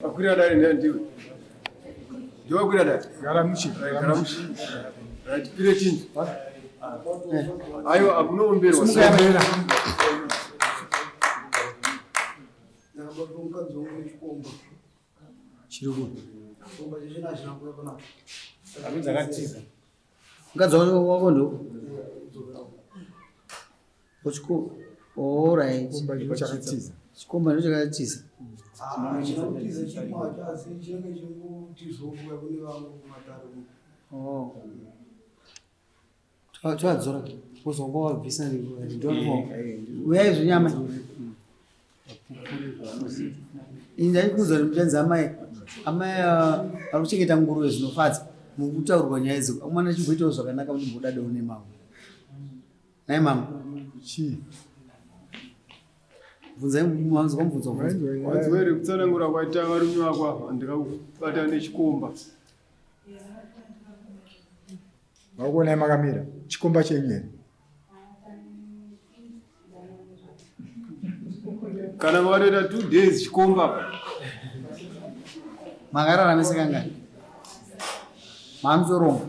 Akwira dare ndiye ndiwe. Ndiwe akwira dare. Gara mushe. Gara mushe. Right, pire chinji. Ayo akunoomberwa. Simuka. Chiri ku. Dzakatiza. Mukadzi wako wako ndo. Uchiko. All right. Chikomba ndicho chakatiza. Chikomba ndicho chakatiza. Oh. Toadzora wozonga wabvisa uyai zvenyama ini ndaikuudza kuti muchanzi amai amai ah, vari kuchengeta nguruve zvinofadza mukutaurwa nyaya idzi mwana chimboitawo zvakanaka kuti mbodadawo nemamwe nai mama Chii? bvunzai manzwa mubvunzo wabvunza. Wanzwa here kutsanangura kwaita varume vako ava ndikakubata nechikomba. Vakuonai makamira. Chikomba chenyu here? Kana makatoita 2 days chikomba apa. Makararama kangani? Mamutoronga.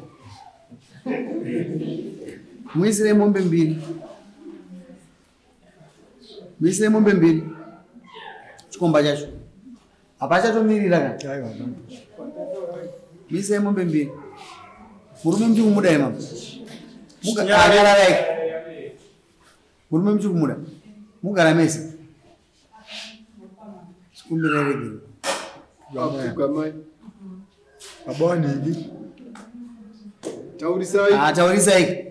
Muisire mombe mbiri. Muisire mombe mbiri. Chikomba chacho. Hapachatomirira kana. Aiwa. hapana. Muisire mombe mbiri. Murume muchi kumuda imama. Mugararaika. Murume muchi kumuda. Mugara mese. Chikumbira regero. Apfugamai. Baba wanhingi. Taurisai. Ah, taurisai.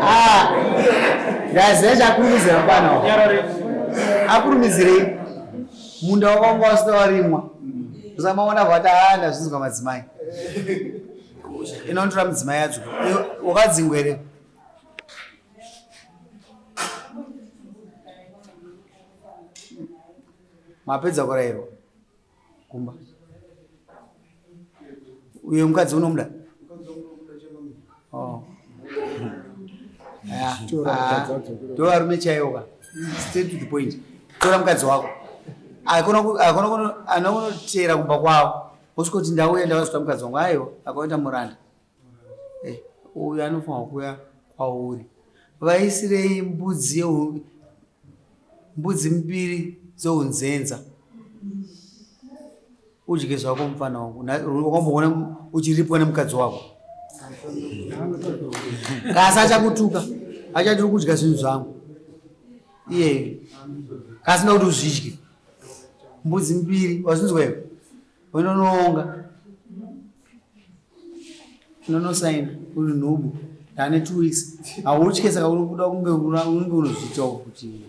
Ah, ndaziva chakurumizira pano. Akurumidzirei? Munda wakanga usina warimwa. Usamaona vati ah ndazvinzwa madzimai. Inotora mudzimai yadzo. Wakadzingwa here? Mapedza kurayirwa kumba. Uyo mukadzi unomuda? Oh. Yeah. Tora Ah, mukadzi adzokere. ndo varume chaiwo ka. Straight to the point. Tora mukadzi wako. Akona akona anoteera kumba kwavo. Wosvika kuti ndauya ndakazotora mukadzi wangu. Aiwa, akaita muranda. Eh, uyu anofanirwa kuuya kwauri. Vaisirei mbudzi yeu mbudzi mbiri dzeunzenza. Udye zvako mufana wangu. Wakamboona uchiripwa nemukadzi wako. Kasi achakutuka. Achati uri kudya zvinhu zvangu. Iyeyo. Kasi ndoda kuti uzvidye. Mbudzi mbiri, wazvinzwa iwe? Unonoonga. Unonosaina uri nhubu. Ndane 2 weeks. Hautye saka uri kuda kunge unenge unozviitawo kuti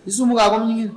Isumuka ako munyingina.